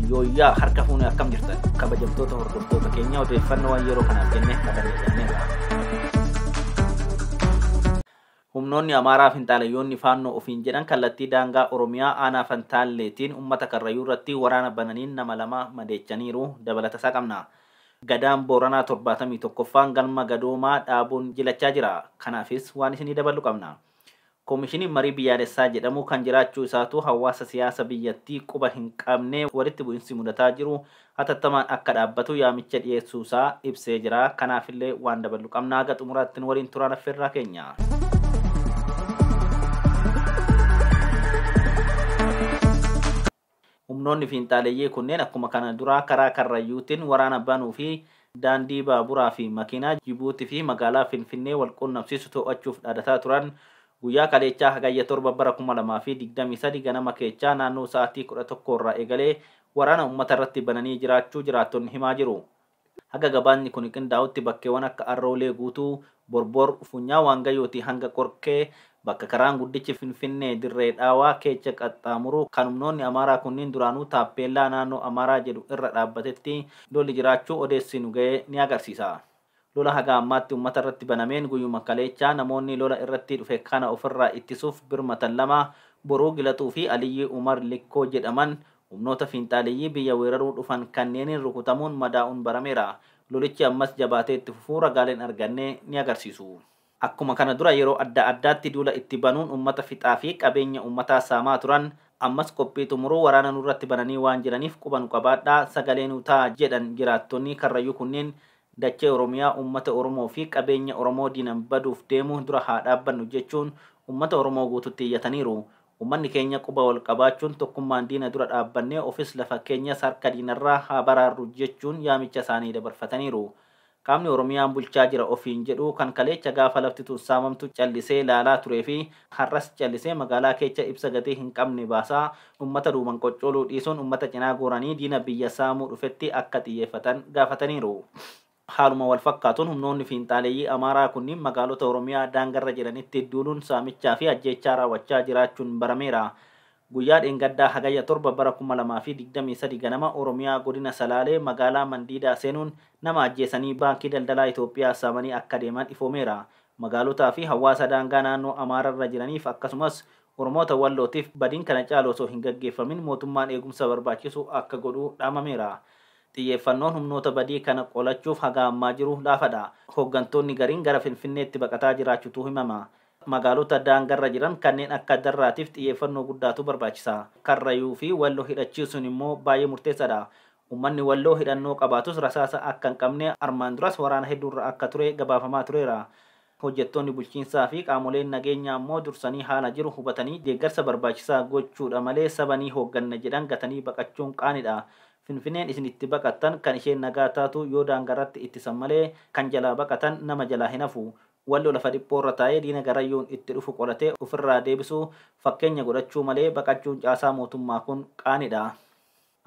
Yooyyaa harka fuunee akkam jirtan kabajamtoota hordoftoota keenya odeeffannoowwan yeroo kanaaf jennee qabannee dhiyaaneerra. Humnoonni Amaaraa Finxaalayyoonni Faannoo ofiin jedhan kallattii daangaa Oromiyaa aanaa Fantaalleetiin uummata Karrayyuu irratti waraana bananiin nama lama madeechaniiru dabalata isaa qabna. Gadaan Booranaa 71ffaan galma gadoomaa dhaabuun jilachaa jira. Kanaafis waan isinii daballu qabna. Koomishiniin marii biyyaalessaa jedhamu kan jiraachuu isaatu hawaasa siyaasa biyyattii quba hin qabne walitti bu'insi mudataa jiru hatattamaan akka dhaabbatu yaamicha dhiyeessuusaa ibsee jira. Kanaafillee waan daballu qabna. Haga xumuraatti nu waliin turaan affeerraa keenya. Humnoonni fiinxaaleeyyii kunneen akkuma kana duraa karaa Karrayyuutiin waraana banuu fi daandii baaburaa fi makiinaa Jibuutii fi magaalaa Finfinnee wal quunnamsiisu to'achuuf dhaadataa turan guyyaa kaleechaa hagayya 7 bara 2023 ganama keechaa naannoo sa'aatii 11 irraa eegalee waraana uummata irratti bananii jiraachuu jiraattonni himaa jiru. Haga gabaanni kun qindaa'utti bakkeewwan akka Arroolee Guutuu, Borbor, Funyaa Waangayyootii hanga Qorkee bakka karaan guddichi Finfinnee dirree dhaawaa keecha qaxxaamuru kan humnoonni Amaaraa kunniin duraanuu taappeellaa naannoo Amaaraa jedhu irra dhaabbatetti lolli jiraachuu odeessi nu ga'e ni agarsiisa. Lola haga ammaatti uummata irratti banameen guyyuma kaleechaa namoonni lola irratti dhufe kana ofirraa ittisuuf birmatan lama Boruu Gilaxuu fi Aliyyii Umar Likkoo jedhaman humnoota fiinxaaleeyyii biyya weeraruu dhufan kanneeniin rukutamuun madaa'uun barameera. Lolichi ammas jabaatee itti fufuu ragaaleen arganne ni agarsiisu. Akkuma kana dura yeroo adda addaatti duula itti banuun uummata fixaa fi qabeenya uummataa saamaa turan ammas qophii xumuruu waraana nurratti bananii waan jiraniif quba nu qabaadhaa sagalee nu ta'a jedhan jiraattonni Karrayyuu kunneen dachee Oromiyaa uummata Oromoo fi qabeenya Oromoo diinan baduuf deemu dura haa dhaabbannu jechuun uummata Oromoo guututti iyyataniiru. Uummanni keenya quba wal qabaachuun tokkummaan diina dura dhaabbannee ofis lafa keenyas harka diinarraa haa baraarru jechuun yaamicha isaanii dabarfataniiru. Qaamni Oromiyaan bulchaa jira ofiin jedhu kan kaleecha gaafa lafti tun saamamtu callisee ilaalaa turee fi har'as callisee magaalaa keecha ibsa gatii hin qabne baasaa uummata duuban qoccooluu dhiisuun uummata cinaa goranii diina biyya saamuu dhufetti akka xiyyeeffatan gaafataniiru. Haaluma wal fakkaatuun humnoonni fiinxaaleeyyii Amaaraa kunniin magaalota Oromiyaa daangarra jiranitti duuluun saamichaa fi ajjeechaa raawwachaa jiraachuun barameera. Guyyaa dheengaddaa hagayya 7 bara 2023 ganama Oromiyaa godina Salaalee magaalaa Mandiidaa seenuun nama ajjeesanii baankii daldalaa Itoophiyaa saamanii akka deeman ifoomeera. Magaalotaa fi hawaasa daangaa naannoo Amaararra jiraniif akkasumas Oromoota Wallootiif badiin kana caalu osoo hin gaggeeffamin mootummaan eegumsa barbaachisu akka godhu dhaamameera. Xiyyeeffannoon humnoota badii kana qolachuuf haga ammaa jiru laafadha. Hooggantoonni gariin gara Finfinneetti baqataa jiraachuutu himama. Magaalota daangarra jiran kanneen akka Darraatiif xiyyeeffannoo guddaatu barbaachisa. Karrayyuu fi Walloo hidhachiisuun immoo baay'ee murteessaadha. Uummanni Walloo hidhannoo qabaatus rasaasa akka hin qabne armaan duras waraana hedduurra akka ture gabaafamaa tureera. Hojjettoonni bulchiinsaa fi qaamoleen nageenyaa immoo dursanii haala jiru hubatanii deeggarsa barbaachisaa gochuudha malee sabanii hoogganna jedhan gatanii baqachuun qaanidha. Finfinneen isin itti baqattan kan isheen nagaa taatu yoo daangarratti ittisan malee kan jalaa baqatan nama jalaa hin hafu. Walloo lafa dhiphoo irra taa'ee diina garayyuun itti dhufu qolatee ofirraa deebisuu fakkeenya godhachuu malee baqachuun caasaa mootummaa kun qaanidha.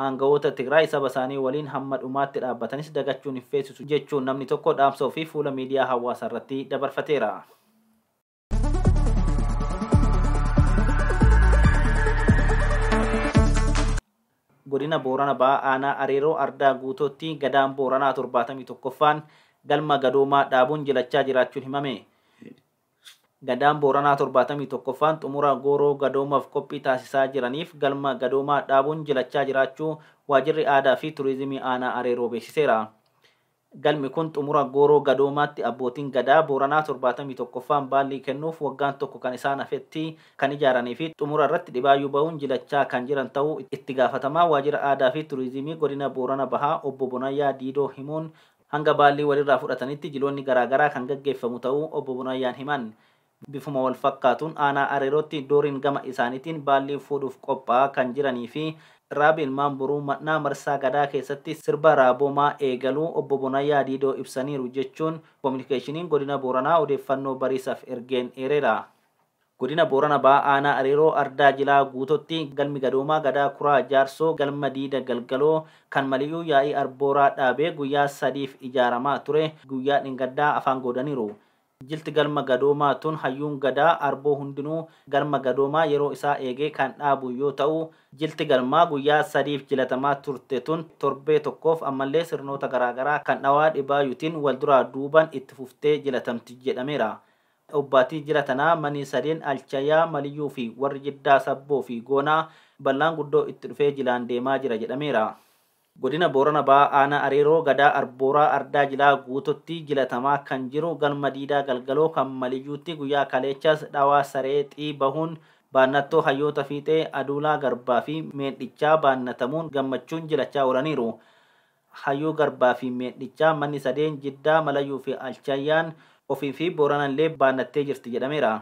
Aangawoota Tigraay saba isaanii waliin hamma dhumaatti dhaabbatanis dagachuun hin feesisu jechuun namni tokko dhaamsa ofii fuula miidiyaa hawaasaa irratti dabarfateera. Godina Boorana Ba'aa aanaa Areeroo Ardaa Guutootti gadaan Booranaa 71ffaan galma gadoomaa dhaabuun jilachaa jiraachuun himame. Gadaan Booranaa 71ffaan xumura gooroo gadoomaaf qophii taasisaa jiraniif galma gadoomaa dhaabuun jilachaa jiraachuu waajjirri aadaa fi turizimii aanaa Areeroo beeksiseera. Galmi kun xumura gooroo gadoomaatti abbootiin gadaa Booranaa 71ffaan baallii kennuuf waggaan tokko kan isaan hafetti kan ijaaranii fi xumura irratti dhibaayyuu bahuun jilachaa kan jiran ta'uu itti gaafatamaa waajjira aadaa fi turizimii godina Boorana Bahaa obbo Bonayyaa Diidoo himuun hanga baallii walirraa fudhatanitti jiloonni garaagaraa kan gaggeeffamu ta'uu obbo Bonayyaan himan. Bifuma wal fakkaatuun aanaa Areerootti dooriin gama isaaniitiin baallii fuudhuuf qophaa'aa kan jiranii fi raabi ilmaan boruu mannaa marsaa gadaa keessatti sirba raaboomaa eegaluu obbo Bonayyaa Diidoo ibsaniiru jechuun koominikeeshiniin godina Booranaa odeeffannoo bariisaaf ergeen eereera. Godina Boorana Ba'aa aanaa Areeroo Ardaa Jilaa Guutootti galmi gadoomaa gadaa Kuraa Jaarsoo galma Diida Galgaloo kan Maliyyuu yaa'ii Arbooraa dhaabee guyyaa sadiif ijaaramaa ture guyyaa dhingaddaa afaan godhaniiru. Jilti galma gadoomaa tun hayyuun gadaa arboo hundinuu galma gadoomaa yeroo isaa eegee kan dhaabu yoo ta'u, jilti galmaa guyyaa 3f jilatamaa turte tun torbee tokkoof ammallee sirnoota garaagaraa kan dhawaa dhibaayyuutiin wal duraa duuban itti fuftee jilatamti jedhameera. Obbaatii jila tanaa manii sadeen Alchayaa, Maliyyuu fi warri Jiddaa Sabboo fi Goonaa bal'aan guddoo itti dhufee jilaan deemaa jira jedhameera. Godina Boorana Ba'aa Aanaa Areeroo Gadaa Arbooraa Ardaa Jilaa guututti jilatamaa kan jiru galma diidaa galgaloo kan Maliyyuutti guyyaa kaleechas dhawaa saree xii bahuun baannattoo hayyoota fiixee Aduulaa Garbaa fi Meendhichaa baannatamuun gammachuun jilachaa oolaniiru. Hayyuu Garbaa fi Meendhichaa manni sadeen Jiddaa, Malayyuu fi Alchayyaan ofii fi Booranallee baannattee jirti jedhameera.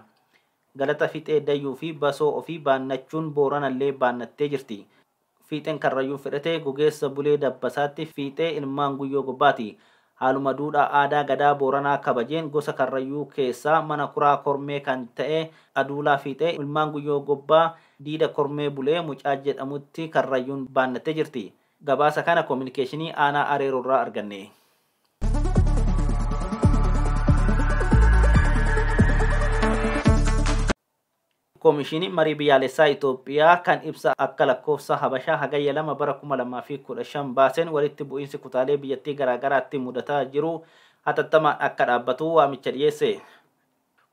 Galata fiixee Dayyuu fi Basoo ofii baannachuun Booranallee baannattee jirti. Fiixeen Karrayyuu fedhatee gogeessa Bulee Dabbasaatti fiixee ilmaan Guyyoo Gobbaati. Haaluma duudhaa aadaa gadaa Booranaa kabajeen gosa Karrayyuu keessaa mana kuraa Kormee kan ta'e Aduulaa fiixee ilmaan Guyyoo Gobbaa diida Kormee Bulee mucaa jedhamutti Karrayyuun baannattee jirti. Gabaasa kana koominikeeshinii aanaa Areeroorraa arganne. Koomishiniin marii biyyaalessaa Itoophiyaa kan ibsa akka lakkoofsa Habashaa hagayya 2 bara 2015 baaseen walitti bu'iinsi kutaalee biyyattii garaagaraatti mudataa jiru hatattamaan akka dhaabbatu waamicha dhiyeesse.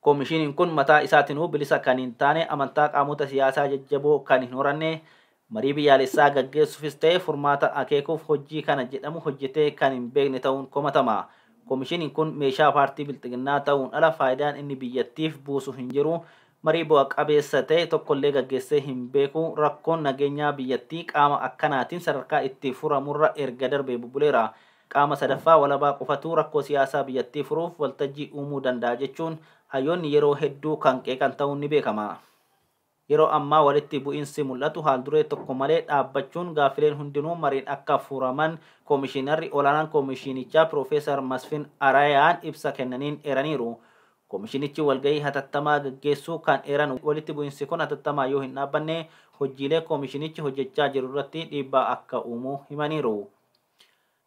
Koomishiniin kun mataa isaatinuu bilisa kan hin taane, amantaa qaamota siyaasaa jajjaboo kan hin horanne, marii biyyaalessaa gaggeessuufis ta'e furmaata akeekuuf hojii kana jedhamu hojjetee kan hin beekne ta'uun komatama. Koomishiniin kun meeshaa paartii bilxiginnaa ta'uun ala faayidaan inni biyyattiif buusu hin jiru. Marii bu'a qabeessa ta'e tokkollee gaggeessee hin beeku. Rakkoon nageenyaa biyyattii qaama akkanaatiin sadarkaa itti furamurra erga darbee bubbuleera. Qaama sadaffaa walabaa qofatu rakkoo siyaasaa biyyattii furuuf waltajjii uumuu danda'a jechuun hayyoonni yeroo hedduu kan qeeqan ta'uun ni beekama. Yeroo ammaa walitti bu'iinsi mul'atu haal-duree tokko malee dhaabbachuun gaaffileen hundinuu mariin akka furaman koomishinarri olaanaan koomishinichaa Piroofeesar Masfin Arayaan ibsa kennaniin eeraniiru. Koomishinichi walgahii hatattamaa gaggeessuu kan eeran walitti bu'iinsi kun hatattamaa yoo hin dhaabbanne hojiilee koomishinichi hojjechaa jiru irratti dhiibbaa akka uumu himaniiru.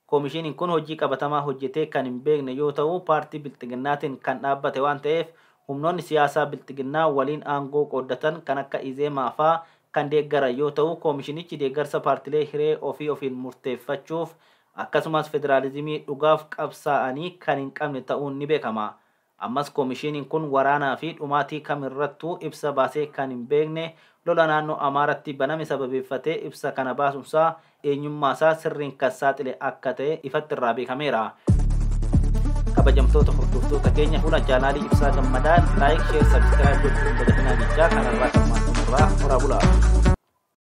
Koomishiniin kun hojii qabatamaa hojjetee kan hin beekne yoo ta'u, paartii bilxiginnaatiin kan dhaabbate waan ta'eef humnoonni siyaasaa bilxiginnaa waliin aangoo qooddatan kan akka Izeemaa fa'aa kan deeggaran yoo ta'u, koomishinichi deeggarsa paartilee hiree ofii ofiin murteeffachuuf akkasumas federaalizimii dhugaaf qabsaa'anii kan hin qabne ta'uun ni beekama. Ammas koomishiniin kun waraanaa fi dhumaatii kamirrattuu ibsa baasee kan hin beekne lola naannoo Amaaratti baname sababeeffatee ibsa kana baasuunsaa eenyummaasaa sirriin kan saaxile akka ta'e ifatti irraa beekameera. Kabajamtoota hordoftoota keenya fuula chaanaalii Ibsaa Gammadaa laayik, sheer, sabskiraayib gochuun dagatinaa jechaa kanarraa kan maal xumurraa horaa bulaa.